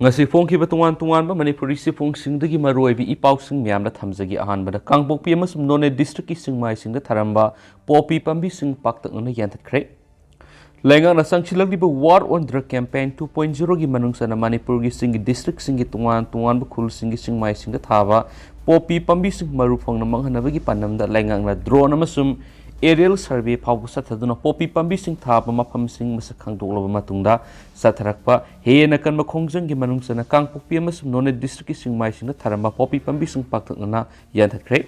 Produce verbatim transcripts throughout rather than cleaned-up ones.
ꯉꯁꯤ ꯐꯣꯡꯈꯤꯕ ꯇꯣꯉꯥꯟ ꯇꯣꯉꯥꯟꯕ ꯃꯅꯤꯄꯨꯔꯤ ꯆꯦꯐꯣꯡꯁꯤꯡꯗꯒꯤ ꯃꯔꯨꯑꯣꯏꯕ ꯏ ꯄꯥꯎꯁꯤꯡ ꯃꯌꯥꯝꯗ ꯊꯝꯖꯒꯦ꯫ ꯑꯍꯥꯟꯕꯗ, ꯀꯥꯡꯄꯣꯛꯄꯤ ꯑꯃꯁꯨꯡ ꯅꯣꯅꯦ ꯗꯤꯁꯇ꯭ꯔꯤꯛꯀꯤ ꯆꯤꯡꯃꯥꯏꯁꯤꯡꯗ ꯊꯥꯔꯝꯕ ꯄꯣꯄꯤ ꯄꯥꯝꯕꯤꯁꯤꯡ ꯄꯥꯛꯇꯛꯅꯅ ꯌꯥꯟꯊꯠꯈ꯭ꯔꯦ꯫ ꯂꯩꯉꯥꯛꯅ ꯆꯪꯁꯤꯜꯂꯛꯂꯤꯕ War on Drug Campaign two point zero ꯒꯤ ꯃꯅꯨꯡ ꯆꯟꯅ ꯃꯅꯤꯄꯨꯔꯒꯤ ꯆꯤꯡꯒꯤ ꯗꯤꯁꯇ꯭ꯔꯤꯛꯁꯤꯡꯒꯤ ꯇꯣꯉꯥꯟ ꯇꯣꯉꯥꯟꯕ ꯈꯨꯜꯁꯤꯡꯒꯤ ꯆꯤꯡꯃꯥꯏꯁꯤꯡꯗ ꯊꯥꯕ ꯄꯣꯄꯤ ꯄꯥꯝꯕꯤꯁꯤꯡ ꯃꯔꯨ ꯐꯪꯅ ꯃꯥꯡꯍꯟꯅꯕꯒꯤ ꯄꯥꯟꯗꯝꯗ ꯂꯩꯉꯥꯛꯅ drone ꯑꯃꯁꯨꯡ aerial survey ꯐꯥꯎꯕ ꯆꯠꯊꯗꯨꯅ ꯄꯣꯄꯤ ꯄꯥꯝꯕꯤꯁꯤꯡ ꯊꯥꯕ ꯃꯐꯝꯁꯤꯡ ꯃꯁꯛ ꯈꯪꯗꯣꯛꯂꯕ ꯃꯇꯨꯡꯗ ꯆꯠꯊꯔꯛꯄ ꯍꯦꯟꯅ ꯀꯟꯕ ꯈꯣꯡꯖꯪꯒꯤ ꯃꯅꯨꯡ ꯆꯟꯅ ꯀꯥꯡꯄꯣꯛꯄꯤ ꯑꯃꯁꯨꯡ ꯅꯣꯅꯦ ꯗꯤꯁꯇ꯭ꯔꯤꯛꯀꯤ ꯆꯤꯡꯃꯥꯏꯁꯤꯡꯗ ꯊꯥꯔꯝꯕ ꯄꯣꯄꯤ ꯄꯥꯝꯕꯤꯁꯤꯡ ꯄꯥꯛꯇꯛꯅꯅ ꯌꯥꯟꯊꯠꯈ꯭ꯔꯦ꯫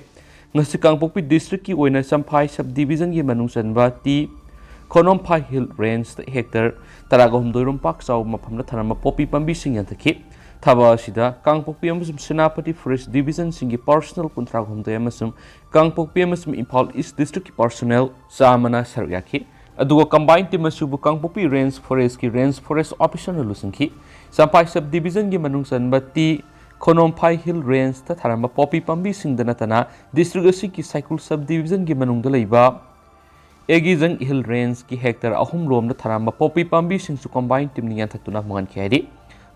ꯉꯁꯤ ꯀꯥꯡꯄꯣꯛꯄꯤ ꯗꯤꯁꯇ꯭ꯔꯤꯛꯀꯤ ꯑꯣꯏꯅ ꯆꯝꯐꯥꯏ ꯁꯕ ꯗꯤꯕꯤꯖꯟꯒꯤ ꯃꯅꯨꯡ ꯆꯟꯕ ꯇꯤ ꯈꯣꯅꯣꯝꯐꯥꯏ ꯍꯤꯜ ꯔꯦꯟꯖꯇ ꯍꯦꯛꯇꯔ ꯇꯔꯥꯒ ꯍꯨꯝꯗꯣꯏ ꯔꯣꯝ ꯄꯥꯛ ꯆꯥꯎꯕ ꯃꯐꯝꯗ ꯊꯥꯔꯝꯕ ꯄꯣꯄꯤ ꯄꯥꯝꯕꯤꯁꯤꯡ ꯌꯥꯟꯊꯠꯈꯤ꯫ ꯊꯕꯛ ꯑꯁꯤꯗ ꯀꯥꯡꯄꯣꯛꯄꯤ ꯑꯃꯁꯨꯡ ꯁꯦꯅꯥꯄꯇꯤ ꯐꯣꯔꯦꯁ ꯗꯤꯕꯤꯖꯟꯁꯤꯡꯒꯤ ꯄꯥꯔꯁꯣꯅꯦꯜ ꯀꯨꯟꯊ꯭ꯔꯥꯒ ꯍꯨꯝꯗꯣꯏ ꯑꯃꯁꯨꯡ ꯀꯥꯡꯄꯣꯛꯄꯤ ꯑꯃꯁꯨꯡ ꯏꯝꯐꯥꯜ ꯏꯁ ꯗꯤꯁꯇ꯭ꯔꯤꯛꯀꯤ ꯄꯥꯔꯁꯣꯅꯦꯜ ꯆꯥꯝꯃꯅ ꯁꯔꯨꯛ ꯌꯥꯈꯤ꯫ ꯑꯗꯨꯒ ꯀꯝꯕꯥꯏꯟ ꯇꯤꯝ ꯑꯁꯤꯕꯨ ꯀꯥꯡꯄꯣꯛꯄꯤ range ꯐꯣꯔꯦꯁꯀꯤ range forest ꯑꯣꯐꯤꯁꯔꯅ ꯂꯨꯆꯤꯡꯈꯤ꯫ Champhai sub ꯗꯤꯕꯤꯖꯟꯒꯤ ꯃꯅꯨꯡ ꯆꯟꯕ ꯇꯤ ꯈꯣꯅꯣꯝꯐꯥꯏ ꯍꯤꯜ ꯔꯦꯟꯖꯇ ꯊꯥꯔꯝꯕ ꯄꯣꯄꯤ ꯄꯥꯝꯕꯤꯁꯤꯡꯗ ꯅꯠꯇꯅ ꯗꯤꯁꯇ꯭ꯔꯤꯛ ꯑꯁꯤꯒꯤ ꯁꯥꯏꯀꯨꯜ ꯁꯕ ꯗꯤꯕꯤꯖꯟꯒꯤ ꯃꯅꯨꯡꯗ ꯂꯩꯕ ꯑꯦꯒꯤꯖꯪ ꯍꯤꯜ ꯔꯦꯟꯖꯀꯤ ꯍꯦꯛꯇꯔ ꯑꯍꯨꯝ ꯔꯣꯝꯗ ꯊꯥꯔꯝꯕ ꯄꯣꯄꯤ ꯄꯥꯝꯕꯤꯁꯤꯡꯁꯨ ꯀꯝꯕꯥꯏꯟ ꯇꯤꯝꯅ ꯌꯥꯟꯊꯠꯇꯨꯅ ꯃꯥꯡꯍꯟꯈꯤ ꯍꯥꯏꯔꯤ꯫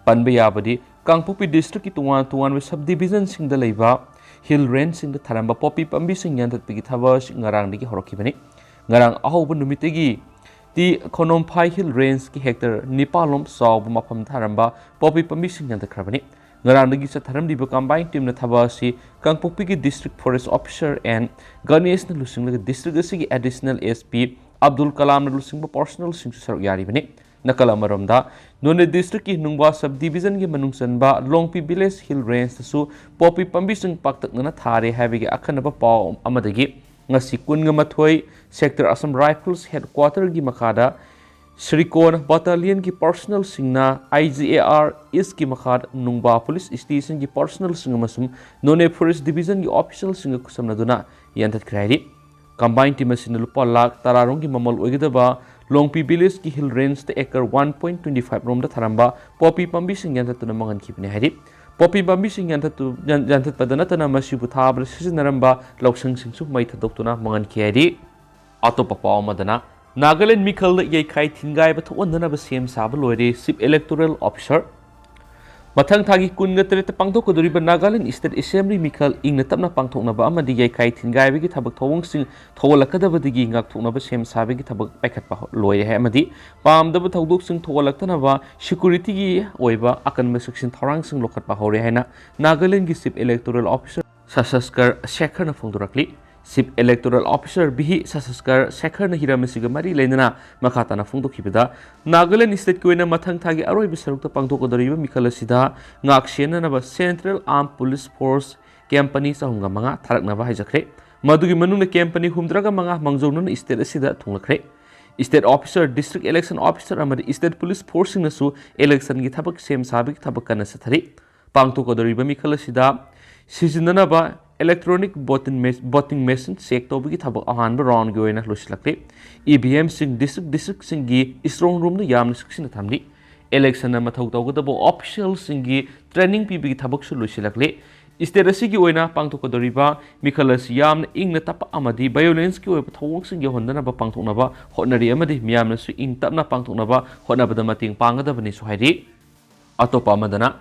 ꯄꯟꯕ ꯌꯥꯕꯗꯤ, ꯀꯥꯡꯄꯣꯛꯄꯤ ꯗꯤꯁꯇ꯭ꯔꯤꯛꯀꯤ ꯇꯣꯉꯥꯟ ꯇꯣꯉꯥꯟꯕ ꯁꯕ ꯗꯤꯕꯤꯖꯟꯁꯤꯡꯗ ꯂꯩꯕ ꯍꯤꯜ ꯔꯦꯟꯖꯁꯤꯡꯗ ꯊꯥꯔꯝꯕ ꯄꯣꯄꯤ ꯄꯥꯝꯕꯤꯁꯤꯡ ꯌꯥꯟꯊꯠꯄꯒꯤ ꯊꯕꯛ ꯑꯁꯤ ꯉꯔꯥꯡꯗꯒꯤ ꯍꯧꯔꯛꯈꯤꯕꯅꯤ꯫ ꯉꯔꯥꯡ ꯑꯍꯧꯕ ꯅꯨꯃꯤꯠꯇꯒꯤ ꯇꯤ ꯈꯣꯅꯣꯝꯐꯥꯏ ꯍꯤꯜ ꯔꯦꯟꯖꯀꯤ ꯍꯦꯛꯇꯔ ꯅꯤꯄꯥꯜ ꯂꯣꯝ ꯆꯥꯎꯕ ꯃꯐꯝꯗ ꯊꯥꯔꯝꯕ ꯄꯣꯄꯤ ꯄꯥꯝꯕꯤꯁꯤꯡ ꯌꯥꯟꯊꯠꯈ꯭ꯔꯕꯅꯤ꯫ ꯉꯔꯥꯡꯗꯒꯤ ꯆꯠꯊꯔꯝꯂꯤꯕ ꯀꯝꯕꯥꯏꯟ ꯇꯤꯝꯅ ꯊꯕꯛ ꯑꯁꯤ ꯀꯥꯡꯄꯣꯛꯄꯤꯒꯤ ꯗꯤꯁꯇ꯭ꯔꯤꯛ ꯐꯣꯔꯦꯁ ꯑꯣꯐꯤꯁꯔ ꯑꯦꯟ ꯒꯅꯦꯁꯅ ꯂꯨꯆꯤꯡꯂꯒ ꯗꯤꯁꯇ꯭ꯔꯤꯛ ꯑꯁꯤꯒꯤ ꯑꯦꯗꯤꯁꯅꯦꯜ ꯑꯦꯁ ꯄꯤ ꯑꯕꯗꯨꯜ ꯀꯂꯥꯝꯅ ꯂꯨꯆꯤꯡꯕ ꯄꯥꯔꯁꯣꯅꯦꯜꯁꯤꯡꯁꯨ ꯁꯔꯨꯛ ꯌꯥꯔꯤꯕꯅꯤ꯫ ꯅꯥꯀꯜ ꯑꯃꯔꯣꯝꯗ, ꯅꯣꯅꯦ ꯗꯤꯁꯇ꯭ꯔꯤꯛꯀꯤ ꯅꯨꯡꯕꯥ ꯁꯕ ꯗꯤꯕꯤꯖꯟꯒꯤ ꯃꯅꯨꯡ ꯆꯟꯕ ꯂꯣꯡꯄꯤ ꯚꯤꯂꯦꯖ ꯍꯤꯜ ꯔꯦꯟꯖꯇꯁꯨ ꯄꯣꯄꯤ ꯄꯥꯝꯕꯤꯁꯤꯡ ꯄꯥꯛꯇꯛꯅꯅ ꯊꯥꯔꯦ ꯍꯥꯏꯕꯒꯤ ꯑꯈꯟꯅꯕ ꯄꯥꯎ ꯑꯃꯗꯒꯤ ꯉꯁꯤ ꯀꯨꯟꯒ ꯃꯥꯊꯣꯏ ꯁꯦꯛꯇꯔ ꯑꯁꯥꯝ ꯔꯥꯏꯐꯜꯁ ꯍꯦꯗꯀ꯭ꯋꯥꯇꯔꯒꯤ ꯃꯈꯥꯗ ꯁ꯭ꯔꯤꯀꯣꯟ ꯕꯠꯇꯥꯂꯤꯌꯟꯒꯤ ꯄꯥꯔꯁꯣꯅꯦꯜꯁꯤꯡꯅ ꯑꯥꯏ ꯖꯤ ꯑꯦ ꯑꯥꯔ ꯏꯁꯀꯤ ꯃꯈꯥꯗ ꯅꯨꯡꯕꯥ ꯄꯨꯂꯤꯁ ꯁ꯭ꯇꯦꯁꯟꯒꯤ ꯄꯥꯔꯁꯣꯅꯦꯜꯁꯤꯡ ꯑꯃꯁꯨꯡ ꯅꯣꯅꯦ ꯐꯣꯔꯦꯁ ꯗꯤꯕꯤꯖꯟꯒꯤ ꯑꯣꯐꯤꯁꯤꯌꯦꯜꯁꯤꯡꯒ ꯈꯨꯠꯁꯝꯅꯗꯨꯅ ꯌꯥꯟꯊꯠꯈ꯭ꯔꯦ ꯍꯥꯏꯔꯤ꯫ ꯀꯝꯕꯥꯏꯟ ꯇꯤꯝ ꯑꯁꯤꯅ ꯂꯨꯄꯥ ꯂꯥꯈ ꯇꯔꯥ ꯔꯣꯝꯒꯤ ꯃꯃꯜ ꯑꯣꯏꯒꯗꯕ ꯂꯣꯡꯄꯤ ꯚꯤꯂꯦꯖꯀꯤ ꯍꯤꯜ ꯔꯦꯟꯖꯇ acre one point twenty five ꯔꯣꯝꯗ ꯊꯥꯔꯝꯕ ꯄꯣꯄꯤ ꯄꯥꯝꯕꯤꯁꯤꯡ ꯌꯥꯟꯊꯠꯇꯨꯅ ꯃꯥꯡꯍꯟꯈꯤꯕꯅꯤ ꯍꯥꯏꯔꯤ꯫ ꯄꯣꯄꯤ ꯄꯥꯝꯕꯤꯁꯤꯡ ꯌꯥꯟꯊꯠꯇꯨ-, ꯌꯥꯟ-, ꯌꯥꯟꯊꯠꯄꯗ ꯅꯠꯇꯅ ꯃꯁꯤꯕꯨ ꯊꯥꯕꯗ ꯁꯤꯖꯤꯟꯅꯔꯝꯕ ꯂꯧꯁꯪꯁꯤꯡꯁꯨ ꯃꯩ ꯊꯥꯗꯣꯛꯇꯨꯅ ꯃꯥꯡꯍꯟꯈꯤ ꯍꯥꯏꯔꯤ꯫ ꯑꯇꯣꯞꯄ ꯄꯥꯎ ꯑꯃꯗꯅ, ꯅꯥꯒꯥꯂꯦꯟ ꯃꯤꯈꯜꯗ ꯌꯩꯈꯥꯏ ꯊꯤꯟꯒꯥꯏꯕ ꯊꯣꯛꯍꯟꯗꯅꯕ ꯁꯦꯝ ꯁꯥꯕ ꯂꯣꯏꯔꯦ, ꯆꯤꯐ ꯏꯂꯦꯛꯇꯣꯔꯦꯜ ꯑꯣꯐꯤꯁꯥꯔ꯫ ꯃꯊꯪ ꯊꯥꯒꯤ ꯀꯨꯟꯒ ꯇꯔꯦꯠꯇ ꯄꯥꯡꯊꯣꯛꯀꯗꯧꯔꯤꯕ ꯅꯥꯒꯥꯂꯦꯟ ꯏꯁꯇꯦꯠ ꯑꯦꯁꯦꯝꯕ꯭ꯂꯤ ꯃꯤꯈꯜ ꯏꯪꯅ ꯇꯞꯅ ꯄꯥꯡꯊꯣꯛꯅꯕ ꯑꯃꯗꯤ ꯌꯩꯈꯥꯏ ꯊꯤꯟꯒꯥꯏꯕꯒꯤ ꯊꯕꯛ ꯊꯧꯑꯣꯡꯁꯤꯡ ꯊꯧꯒꯠꯂꯛꯀꯗꯕꯗꯒꯤ ꯉꯥꯛꯊꯣꯛꯅꯕ ꯁꯦꯝ ꯁꯥꯕꯒꯤ ꯊꯕꯛ ꯄꯥꯏꯈꯠꯄ ꯂꯣꯏꯔꯦ ꯍꯥꯏ ꯑꯃꯗꯤ ꯄꯥꯝꯗꯕ ꯊꯧꯗꯣꯛꯁꯤꯡ ꯊꯣꯛꯍꯜꯂꯛꯇꯅꯕ ꯁꯦꯀ꯭ꯌꯨꯔꯤꯇꯤꯒꯤ ꯑꯣꯏꯕ ꯑꯀꯟꯕ ꯆꯦꯛꯁꯤꯟ ꯊꯧꯔꯥꯡꯁꯤꯡ ꯂꯧꯈꯠꯄ ꯍꯧꯔꯦ ꯍꯥꯏꯅ ꯅꯥꯒꯥꯂꯦꯟꯒꯤ ꯆꯤꯐ ꯏꯂꯦꯛꯇꯣꯔꯦꯜ ꯑꯣꯐꯤꯁꯥꯔ ꯁꯁꯁꯀꯔ ꯁꯦꯈꯔꯅ ꯐꯣꯡꯗꯣꯔꯛꯂꯤ꯫ ꯆꯤꯐ ꯏꯂꯦꯛꯇꯣꯔꯦꯜ ꯑꯣꯐꯤꯁꯥꯔ ꯚꯤ ꯁꯁꯁꯀꯔ ꯁꯦꯈꯔꯅ ꯍꯤꯔꯝ ꯑꯁꯤꯒ ꯃꯔꯤ ꯂꯩꯅꯅ ꯃꯈꯥ ꯇꯥꯅ ꯐꯣꯡꯗꯣꯛꯈꯤꯕꯗ, ꯅꯥꯒꯥꯂꯦꯟ ꯏꯁꯇꯦꯠꯀꯤ ꯑꯣꯏꯅ ꯃꯊꯪ ꯊꯥꯒꯤ ꯑꯔꯣꯏꯕ ꯁꯔꯨꯛꯇ ꯄꯥꯡꯊꯣꯛꯀꯗꯧꯔꯤꯕ ꯃꯤꯈꯜ ꯑꯁꯤꯗ ꯉꯥꯛ ꯁꯦꯟꯅꯅꯕ ꯁꯦꯟꯇ꯭ꯔꯦꯜ ꯑꯥꯔꯝ ꯄꯨꯂꯤꯁ ꯐꯣꯔꯁ ꯀꯦꯝꯄꯅꯤ ꯆꯍꯨꯝꯒ ꯃꯉꯥ ꯊꯥꯔꯛꯅꯕ ꯍꯥꯏꯖꯈ꯭ꯔꯦ꯫ ꯃꯗꯨꯒꯤ ꯃꯅꯨꯡꯗ ꯀꯦꯝꯄꯅꯤ ꯍꯨꯝꯗ꯭ꯔꯥꯒ ꯃꯉꯥ ꯃꯥꯡꯖꯧꯅꯅ ꯏꯁꯇꯦꯠ ꯑꯁꯤꯗ ꯊꯨꯡꯂꯈ꯭ꯔꯦ꯫ State officer, district election officer ꯑꯃꯗꯤ ꯏꯁꯇꯦꯠ ꯄꯨꯂꯤꯁ ꯐꯣꯔꯁꯁꯤꯡꯅꯁꯨ ꯏꯂꯦꯛꯁꯟꯒꯤ ꯊꯕꯛ ꯁꯦꯝ ꯁꯥꯕꯒꯤ ꯊꯕꯛ ꯀꯟꯅ ꯆꯠꯊꯔꯤ꯫ ꯄꯥꯡꯊꯣꯛꯀꯗꯧꯔꯤꯕ ꯃꯤꯈꯜ ꯑꯁꯤꯗ ꯁꯤꯖꯤꯟꯅꯅꯕ ꯏꯂꯦꯛꯇ꯭ꯔꯣꯅꯤꯛ ꯚꯣꯇꯤꯡ ꯃꯦ-, ꯚꯣꯇꯤꯡ ꯃꯦꯁꯤꯟ ꯆꯦꯛ ꯇꯧꯕꯒꯤ ꯊꯕꯛ ꯑꯍꯥꯟꯕ ꯔꯥꯎꯟꯒꯤ ꯑꯣꯏꯅ ꯂꯣꯏꯁꯤꯜꯂꯛꯂꯤ꯫ ꯏ ꯚꯤ ꯑꯦꯝꯁꯤꯡ ꯗꯤꯁꯇ꯭ꯔꯤꯛ ꯗꯤꯁꯇ꯭ꯔꯤꯛꯁꯤꯡꯒꯤ ꯏꯁꯇ꯭ꯔꯣꯡ ꯔꯨꯝꯗ ꯌꯥꯝꯅ ꯆꯦꯛꯁꯤꯟꯅ ꯊꯝꯂꯤ꯫ ꯏꯂꯦꯛꯁꯟꯗ ꯃꯊꯧ ꯇꯧꯒꯗꯕ ꯑꯣꯐꯤꯁꯤꯌꯦꯜꯁꯤꯡꯒꯤ ꯇ꯭ꯔꯦꯅꯤꯡ ꯄꯤꯕꯒꯤ ꯊꯕꯛꯁꯨ ꯂꯣꯏꯁꯤꯜꯂꯛꯂꯤ꯫ ꯏꯁꯇꯦꯠ ꯑꯁꯤꯒꯤ ꯑꯣꯏꯅ ꯄꯥꯡꯊꯣꯛꯀꯗꯧꯔꯤꯕ ꯃꯤꯈꯜ ꯑꯁꯤ ꯌꯥꯝꯅ ꯏꯪꯅ ꯇꯞꯄ ꯑꯃꯗꯤ ꯚꯥꯏꯑꯣꯂꯦꯟꯁꯀꯤ ꯑꯣꯏꯕ ꯊꯧꯑꯣꯡꯁꯤꯡ ꯌꯧꯍꯟꯗꯅꯕ ꯄꯥꯡꯊꯣꯛꯅꯕ ꯍꯣꯠꯅꯔꯤ ꯑꯃꯗꯤ ꯃꯤꯌꯥꯝꯅꯁꯨ ꯏꯪ ꯇꯞꯅ ꯄꯥꯡꯊꯣꯛꯅꯕ ꯍꯣꯠꯅꯕꯗ ꯃꯇꯦꯡ ꯄꯥꯡꯒꯗꯕꯅꯤꯁꯨ ꯍꯥꯏꯔꯤ꯫ ꯑꯇꯣꯞꯄ ꯑꯃꯗꯅ,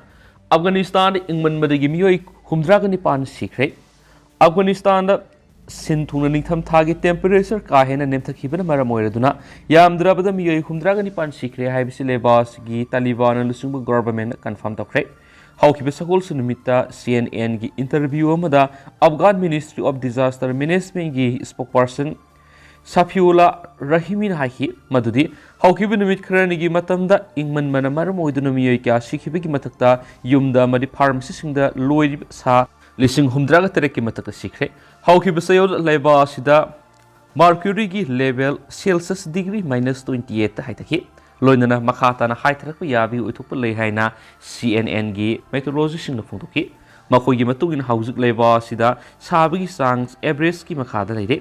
ꯑꯐꯒꯥꯅꯤꯁꯇꯥꯟꯗ ꯏꯪꯃꯟꯕꯗꯒꯤ ꯃꯤꯑꯣꯏ ꯍꯨꯝꯗ꯭ꯔꯥꯒ ꯅꯤꯄꯥꯟ ꯁꯤꯈ꯭ꯔꯦ꯫ ꯑꯐꯒꯥꯅꯤꯁꯇꯥꯟꯗ ꯁꯤꯟ ꯊꯨꯡꯅ ꯅꯤꯡꯊꯝꯊꯥꯒꯤ ꯇꯦꯝꯄꯔꯦꯆꯔ ꯀꯥ ꯍꯦꯟꯅ ꯅꯦꯝꯊꯈꯤꯕꯅ ꯃꯔꯝ ꯑꯣꯏꯔꯗꯨꯅ ꯌꯥꯝꯗ꯭ꯔꯕꯗ ꯃꯤꯑꯣꯏ ꯍꯨꯝꯗ꯭ꯔꯥꯒ ꯅꯤꯄꯥꯟ ꯁꯤꯈ꯭ꯔꯦ ꯍꯥꯏꯕꯁꯤ ꯂꯩꯕꯥꯛ ꯑꯁꯤꯒꯤ ꯇꯥꯂꯤꯕꯥꯟꯅ ꯂꯨꯆꯤꯡꯕ ꯒꯣꯚꯔꯟꯃꯦꯟꯠꯅ ꯀꯟꯐꯥꯔꯝ ꯇꯧꯈ꯭ꯔꯦ꯫ ꯍꯧꯈꯤꯕ ꯁꯒꯣꯜꯁꯦꯟ ꯅꯨꯃꯤꯠꯇ ꯁꯤ ꯑꯦꯟ ꯑꯦꯟꯒꯤ ꯏꯟꯇꯔꯚ꯭ꯌꯨ ꯑꯃꯗ ꯑꯐꯒꯥꯟ ꯃꯤꯅꯤꯁꯇ꯭ꯔꯤ ꯑꯣꯐ ꯗꯤꯖꯥꯁꯇꯔ ꯃꯦꯅꯦꯖꯃꯦꯟꯠꯀꯤ ꯁ꯭ꯄꯣꯛꯄꯔꯁꯟ ꯁꯐꯤꯎꯂꯥ ꯔꯍꯤꯃꯤꯅ ꯍꯥꯏꯈꯤ ꯃꯗꯨꯗꯤ ꯍꯧꯈꯤꯕ ꯅꯨꯃꯤꯠ ꯈꯔꯅꯤꯒꯤ ꯃꯇꯝꯗ ꯏꯪꯃꯟꯕꯅ ꯃꯔꯝ ꯑꯣꯏꯗꯨꯅ ꯃꯤꯑꯣꯏ ꯀꯌꯥ ꯁꯤꯈꯤꯕꯒꯤ ꯃꯊꯛꯇ ꯌꯨꯝꯗ ꯑꯃꯗꯤ ꯐꯥꯔꯃꯥꯁꯤꯁꯤꯡꯗ ꯂꯣꯏꯔꯤꯕ ꯁꯥ ꯂꯤꯁꯤꯡ ꯍꯨꯝꯗ꯭ꯔꯥꯒ ꯇꯔꯦꯠꯀꯤ ꯃꯊꯛꯇ ꯁꯤꯈ꯭ꯔꯦ꯫ ꯍꯧꯈꯤꯕ ꯆꯌꯣꯜ ꯂꯩꯕꯥꯛ ꯑꯁꯤꯗ ꯃꯥꯔꯀ꯭ꯌꯨꯔꯤꯒꯤ level celsius degree minus twenty ꯑꯩꯠꯇ ꯍꯥꯏꯊꯈꯤ꯫ ꯂꯣꯏꯅꯅ ꯃꯈꯥ ꯇꯥꯅ ꯍꯥꯏꯊꯔꯛꯄ ꯌꯥꯕꯒꯤ ꯑꯣꯏꯊꯣꯛꯄ ꯂꯩ ꯍꯥꯏꯅ ꯁꯤ ꯑꯦꯟ ꯑꯦꯟꯒꯤ ꯃꯦꯇ꯭ꯔꯣꯂꯣꯖꯤꯁꯤꯡꯅ ꯐꯣꯡꯗꯣꯛꯈꯤ꯫ ꯃꯈꯣꯏꯒꯤ ꯃꯇꯨꯡ ꯏꯟꯅ ꯍꯧꯖꯤꯛ ꯂꯩꯕꯥꯛ ꯑꯁꯤꯗ ꯁꯥꯕꯒꯤ ꯆꯥꯡ ꯑꯦꯚꯔꯦꯖꯀꯤ ꯃꯈꯥꯗ ꯂꯩꯔꯦ꯫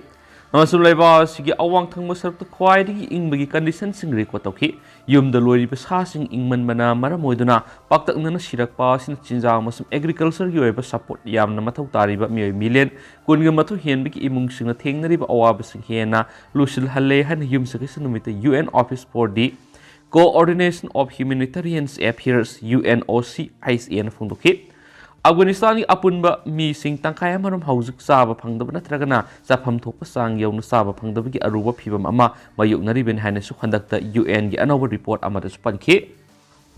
ꯑꯃꯁꯨꯡ ꯂꯩꯕꯥꯛ ꯑꯁꯤꯒꯤ ꯑꯋꯥꯡ ꯊꯪꯕ ꯁꯔꯨꯛꯇ ꯈ꯭ꯋꯥꯏꯗꯒꯤ ꯏꯪꯕꯒꯤ ꯀꯟꯗꯤꯁꯟꯁꯤꯡ ꯔꯦꯀꯣꯔꯗ ꯇꯧꯈꯤ꯫ ꯌꯨꯝꯗ ꯂꯣꯏꯔꯤꯕ ꯁꯥꯁꯤꯡ ꯏꯪꯃꯟꯕꯅ ꯃꯔꯝ ꯑꯣꯏꯗꯨꯅ ꯄꯥꯛꯇꯛꯅꯅ ꯁꯤꯔꯛꯄ ꯑꯁꯤꯅ ꯆꯤꯟꯖꯥꯛ ꯑꯃꯁꯨꯡ ꯑꯦꯒ꯭ꯔꯤꯀꯜꯆꯔꯒꯤ ꯑꯣꯏꯕ ꯁꯄꯣꯔꯠ ꯌꯥꯝꯅ ꯃꯊꯧ ꯇꯥꯔꯤꯕ ꯃꯤꯑꯣꯏ ꯃꯤꯂꯤꯌꯟ ꯀꯨꯟꯒ ꯃꯥꯊꯣꯏ ꯍꯦꯟꯕꯒꯤ ꯏꯃꯨꯡꯁꯤꯡꯅ ꯊꯦꯡꯅꯔꯤꯕ ꯑꯋꯥꯕꯁꯤꯡ ꯍꯦꯟꯅ ꯂꯨꯁꯤꯜꯍꯜꯂꯦ ꯍꯥꯏꯅ ꯌꯨꯝꯁꯀꯩꯁ ꯅꯨꯃꯤꯠꯇ U N office for the Coordination of Humanitarian Affairs, U N O C, ICA ꯅ ꯐꯣꯡꯗꯣꯛꯈꯤ꯫ ꯑꯐꯒꯥꯅꯤꯁꯇꯥꯟꯒꯤ ꯑꯄꯨꯟꯕ ꯃꯤꯁꯤꯡ ꯇꯪꯈꯥꯏ ꯑꯃꯔꯣꯝ ꯍꯧꯖꯤꯛ ꯆꯥꯕ ꯐꯪꯗꯕ ꯅꯠꯇ꯭ꯔꯒꯅ ꯆꯥꯐꯝ ꯊꯣꯛꯄ ꯆꯥꯡ ꯌꯧꯅ ꯆꯥꯕ ꯐꯪꯗꯕꯒꯤ ꯑꯔꯨꯕ ꯐꯤꯚꯝ ꯑꯃ ꯃꯥꯌꯣꯛꯅꯔꯤꯕꯅꯤ ꯍꯥꯏꯅꯁꯨ ꯍꯟꯗꯛꯇ U N ꯒꯤ ꯑꯅꯧꯕ ꯔꯤꯄꯣꯔꯠ ꯑꯃꯗꯁꯨ ꯄꯟꯈꯤ꯫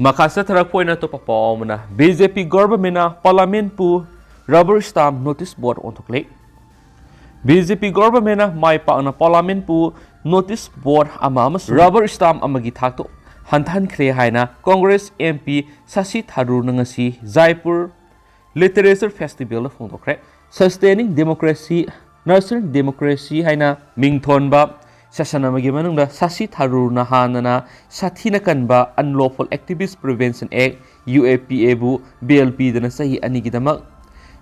ꯃꯈꯥ ꯆꯠꯊꯔꯛꯄ ꯑꯣꯏꯅ ꯑꯇꯣꯞꯄ ꯄꯥꯎ ꯑꯃꯅ, B J P government ꯅ Parliament ꯄꯨ rubber stamp notice board ꯑꯣꯟꯊꯣꯛꯂꯦ꯫ B J P government ꯅ ꯃꯥꯏ ꯄꯥꯛꯅ Parliament ꯄꯨ notice board ꯑꯃ ꯑꯃꯁꯨꯡ rubber stamp ꯑꯃꯒꯤ ꯊꯥꯛꯇ ꯍꯟꯊꯍꯟꯈ꯭ꯔꯦ ꯍꯥꯏꯅ Congress M P Shashi Tharoor ꯅ ꯉꯁꯤ Jaipur Literature Festival ꯗ ꯐꯣꯡꯗꯣꯛꯈ꯭ꯔꯦ꯫ Sustaining Democracy, Nurturing Democracy ꯍꯥꯏꯅ ꯃꯤꯡꯊꯣꯟꯕ session ꯑꯃꯒꯤ ꯃꯅꯨꯡꯗ Shashi Tharoor ꯅ ꯍꯥꯟꯅꯅ ꯁꯥꯊꯤꯅ ꯀꯟꯕ Unlawful Activist Prevention Act, U A P A ꯕꯨ bail ꯄꯤꯗꯅ ꯆꯍꯤ ꯑꯅꯤꯒꯤꯗꯃꯛ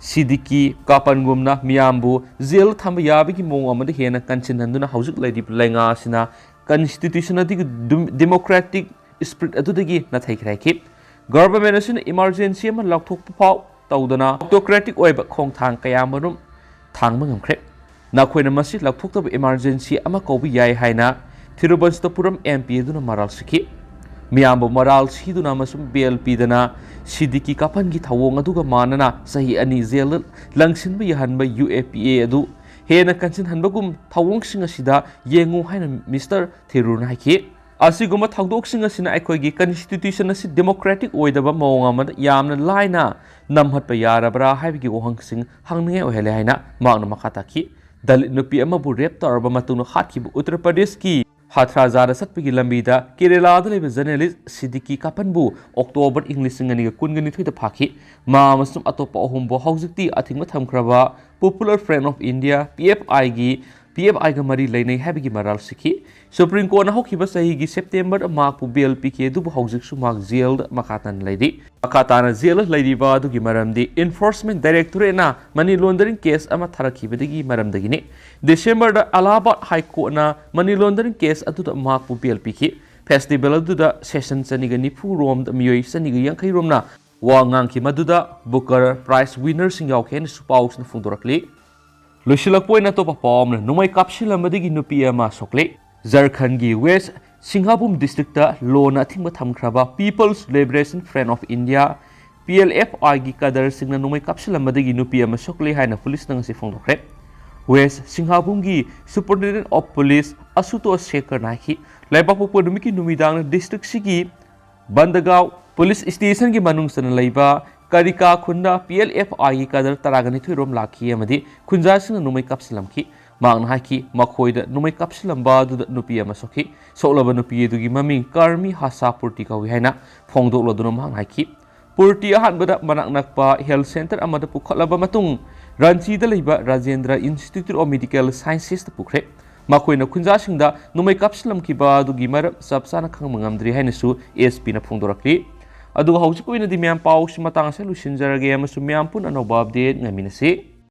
Siddique Kappan ꯒꯨꯝꯅ ꯃꯤꯌꯥꯝꯕꯨ jail ꯊꯝꯕ ꯌꯥꯕꯒꯤ ꯃꯑꯣꯡ ꯑꯃꯗ ꯍꯦꯟꯅ ꯀꯟꯁꯤꯟꯍꯟꯗꯨꯅ ꯍꯧꯖꯤꯛ ꯂꯩꯔꯤꯕ ꯂꯩꯉꯥꯛ ꯑꯁꯤꯅ constitution ꯑꯗꯨꯒꯤ ꯗꯨꯝ-, democratic spirit ꯑꯗꯨꯗꯒꯤ ꯅꯥꯊꯩꯈ꯭ꯔꯦ ꯍꯥꯏꯈꯤ꯫ Government ꯑꯁꯤꯅ emergency ꯑꯃ ꯂꯥꯎꯊꯣꯛꯄ ꯐꯥꯎ ꯇꯧꯗꯅ autocratic ꯑꯣꯏꯕ ꯈꯣꯡꯊꯥꯡ ꯀꯌꯥ ꯑꯃꯔꯣꯝ ꯊꯥꯡꯕ ꯉꯝꯈ꯭ꯔꯦ꯫ ꯅꯈꯣꯏꯅ ꯃꯁꯤ ꯂꯧꯊꯣꯛꯇꯕ emergency ꯑꯃ ꯀꯧꯕ ꯌꯥꯏ ꯍꯥꯏꯅ ꯊꯤꯔꯨꯕꯟꯁꯇꯄꯨꯔꯝ M P ꯑꯗꯨꯅ ꯃꯔꯥꯜ ꯁꯤꯈꯤ꯫ ꯃꯤꯌꯥꯝꯕꯨ ꯃꯔꯥꯜ ꯁꯤꯗꯨꯅ ꯑꯃꯁꯨꯡ bail ꯄꯤꯗꯅ Siddique Kappan ꯒꯤ ꯊꯧꯑꯣꯡ ꯑꯗꯨꯒ ꯃꯥꯟꯅꯅ ꯆꯍꯤ ꯑꯅꯤ jail the ꯂꯪꯁꯤꯟꯕ ꯌꯥꯍꯟꯕ U A P A ꯑꯗꯨ ꯍꯦꯟꯅ ꯀꯟꯁꯤꯟꯍꯟꯕꯒꯨꯝ ꯊꯧꯑꯣꯡꯁꯤꯡ ꯑꯁꯤꯗ ꯌꯦꯡꯉꯨ ꯍꯥꯏꯅ Mister Tharoor ꯅ ꯍꯥꯏꯈꯤ꯫ ꯑꯁꯤꯒꯨꯝꯕ ꯊꯧꯗꯣꯛꯁꯤꯡ ꯑꯁꯤꯅ ꯑꯩꯈꯣꯏꯒꯤ constitution ꯑꯁꯤ democratic ꯑꯣꯏꯗꯕ ꯃꯑꯣꯡ ꯑꯃꯗ ꯌꯥꯝꯅ ꯂꯥꯏꯅ ꯅꯝꯍꯠꯄ ꯌꯥꯔꯕ꯭ꯔꯥ ꯍꯥꯏꯕꯒꯤ ꯋꯥꯍꯪꯁꯤꯡ ꯍꯪꯅꯤꯡꯉꯥꯏ ꯑꯣꯏꯍꯜꯂꯦ ꯍꯥꯏꯅ ꯃꯍꯥꯛꯅ ꯃꯈꯥ ꯇꯥꯈꯤ꯫ Dalit ꯅꯨꯄꯤ ꯑꯃꯕꯨ rape ꯇꯧꯔꯕ ꯃꯇꯨꯡꯗ ꯍꯥꯠꯈꯤꯕ ꯎꯠꯇꯔ ꯄ꯭ꯔꯗꯦꯁꯀꯤ ꯍꯊ꯭ꯔꯥꯖꯥꯗ ꯆꯠꯄꯒꯤ ꯂꯝꯕꯤꯗ ꯀꯦꯔꯦꯂꯥꯗ ꯂꯩꯕ journalist Siddique Kappan ꯕꯨ October ꯏꯪ ꯂꯤꯁꯤꯡ ꯑꯅꯤꯒ ꯀꯨꯟꯒ ꯅꯤꯊꯣꯏꯗ ꯐꯥꯈꯤ꯫ ꯃꯥ ꯑꯃꯁꯨꯡ ꯑꯇꯣꯞꯄ ꯑꯍꯨꯝꯕꯨ ꯍꯧꯖꯤꯛꯇꯤ ꯑꯊꯤꯡꯕ ꯊꯝꯈ꯭ꯔꯕ Popular Front of India, P F I ꯒꯤ, P F I ꯒ ꯃꯔꯤ ꯂꯩꯅꯩ ꯍꯥꯏꯕꯒꯤ ꯃꯔꯥꯜ ꯁꯤꯈꯤ꯫ Supreme Court ꯅ ꯍꯧꯈꯤꯕ ꯆꯍꯤꯒꯤ September ꯗ ꯃꯍꯥꯛꯄꯨ bail ꯄꯤꯈꯤ, ꯑꯗꯨꯕꯨ ꯍꯧꯖꯤꯛꯁꯨ ꯃꯍꯥꯛ jail ꯗ ꯃꯈꯥ ꯇꯥꯅ ꯂꯩꯔꯤ꯫ ꯃꯈꯥ ꯇꯥꯅ jail ꯗ ꯂꯩꯔꯤꯕ ꯑꯗꯨꯒꯤ ꯃꯔꯝꯗꯤ Enforcement Directorate ꯅ money laundering case ꯑꯃ ꯊꯥꯔꯛꯈꯤꯕꯗꯒꯤ ꯃꯔꯝꯗꯒꯤꯅꯤ꯫ December ꯗ Allahabad High Court ꯅ money laundering case ꯑꯗꯨꯗ ꯃꯍꯥꯛꯄꯨ bail ꯄꯤꯈꯤ꯫ Festival ꯑꯗꯨꯗ session ꯆꯅꯤꯒ ꯅꯤꯐꯨ ꯔꯣꯝꯗ ꯃꯤꯑꯣꯏ ꯆꯅꯤꯒ ꯌꯥꯡꯈꯩ ꯔꯣꯝꯅ ꯋꯥ ꯉꯥꯡꯈꯤ, ꯃꯗꯨꯗ Booker Prize winner ꯁꯤꯡ ꯌꯥꯎꯈꯤ ꯍꯥꯏꯅꯁꯨ ꯄꯥꯎꯁꯤꯡꯅ ꯐꯣꯡꯗꯣꯔꯛꯂꯤ꯫ ꯂꯣꯏꯁꯤꯜꯂꯛꯄ ꯑꯣꯏꯅ ꯑꯇꯣꯞꯄ ꯄꯥꯎ ꯑꯃꯅ, ꯅꯣꯡꯃꯩ ꯀꯥꯞꯁꯤꯜꯂꯝꯕꯗꯒꯤ ꯅꯨꯄꯤ ꯑꯃ ꯁꯣꯛꯂꯦ꯫ ꯖꯔꯈꯟꯒꯤ West ꯁꯤꯡꯍꯥꯕꯨꯝ ꯗꯤꯁꯇ꯭ꯔꯤꯛꯇ ꯂꯣꯅ ꯑꯊꯤꯡꯕ ꯊꯝꯈ꯭ꯔꯕ People's Liberation Front of India, P L F I ꯒꯤ ꯀꯗꯔꯁꯤꯡꯅ ꯅꯣꯡꯃꯩ ꯀꯥꯞꯁꯤꯜꯂꯝꯕꯗꯒꯤ ꯅꯨꯄꯤ ꯑꯃ ꯁꯣꯛꯂꯦ ꯍꯥꯏꯅ ꯄꯨꯂꯤꯁꯅ ꯉꯁꯤ ꯐꯣꯡꯗꯣꯛꯈ꯭ꯔꯦ꯫ ꯋꯦꯁ ꯁꯤꯡꯍꯥꯕꯨꯝꯒꯤ Superintendent of Police ꯑꯁꯨꯇꯣꯁ ꯁꯦꯈꯔꯅ ꯍꯥꯏꯈꯤ, ꯂꯩꯕꯥꯛꯄꯣꯛꯄ ꯅꯨꯃꯤꯠꯀꯤ ꯅꯨꯃꯤꯗꯥꯡꯗ ꯗꯤꯁꯇ꯭ꯔꯤꯛꯁꯤꯒꯤ ꯕꯟꯗꯒꯥꯎ ꯄꯨꯂꯤꯁ ꯁ꯭ꯇꯦꯁꯟꯒꯤ ꯃꯅꯨꯡ ꯆꯟꯅ ꯂꯩꯕ ꯀꯔꯤꯀꯥ ꯈꯨꯟꯗ P L F I ꯒꯤ ꯀꯗꯔ ꯇꯔꯥꯒ ꯅꯤꯊꯣꯏ ꯔꯣꯝ ꯂꯥꯛꯈꯤ ꯑꯃꯗꯤ ꯈꯨꯟꯖꯥꯁꯤꯡꯅ ꯅꯣꯡꯃꯩ ꯀꯥꯞꯁꯤꯜꯂꯝꯈꯤ꯫ ꯃꯍꯥꯛꯅ ꯍꯥꯏꯈꯤ, ꯃꯈꯣꯏꯗ ꯅꯣꯡꯃꯩ ꯀꯥꯞꯁꯤꯜꯂꯝꯕ ꯑꯗꯨꯗ ꯅꯨꯄꯤ ꯑꯃ ꯁꯣꯛꯈꯤ꯫ ꯁꯣꯛꯂꯕ ꯅꯨꯄꯤ ꯑꯗꯨꯒꯤ ꯃꯃꯤꯡ ꯀꯔꯃꯤ ꯍꯥꯁꯥ ꯄꯨꯔꯇꯤ ꯀꯧꯏ ꯍꯥꯏꯅ ꯐꯣꯡꯗꯣꯛꯂꯗꯨꯅ ꯃꯍꯥꯛꯅ ꯍꯥꯏꯈꯤ꯫ ꯄꯨꯔꯇꯤ ꯑꯍꯥꯟꯕꯗ ꯃꯅꯥꯛ ꯅꯛꯄ health centre ꯑꯃꯗ ꯄꯨꯈꯠꯂꯕ ꯃꯇꯨꯡ, ꯔꯥꯟꯆꯤꯗ ꯂꯩꯕ Rajendra Institute of Medical Sciences ꯇ ꯄꯨꯈ꯭ꯔꯦ꯫ ꯃꯈꯣꯏꯅ ꯈꯨꯟꯖꯥꯁꯤꯡꯗ ꯅꯣꯡꯃꯩ ꯀꯥꯞꯁꯤꯜꯂꯝꯈꯤꯕ ꯑꯗꯨꯒꯤ ꯃꯔꯝ ꯆꯞ ꯆꯥꯅ ꯈꯪꯕ ꯉꯝꯗ꯭ꯔꯤ ꯍꯥꯏꯅꯁꯨ S P ꯅ ꯐꯣꯡꯗꯣꯔꯛꯂꯤ꯫ ꯑꯗꯨꯒ ꯍꯧꯖꯤꯛ ꯑꯣꯏꯅꯗꯤ ꯃꯌꯥꯝ ꯄꯥꯎꯁꯤ ꯃꯇꯥꯡ ꯑꯁꯤꯗ ꯂꯣꯏꯁꯤꯟꯖꯔꯒꯦ ꯑꯃꯁꯨꯡ ꯃꯌꯥꯝ ꯄꯨꯟꯅ ꯑꯅꯧꯕ update ꯉꯥꯏꯃꯤꯟꯅꯁꯤ꯫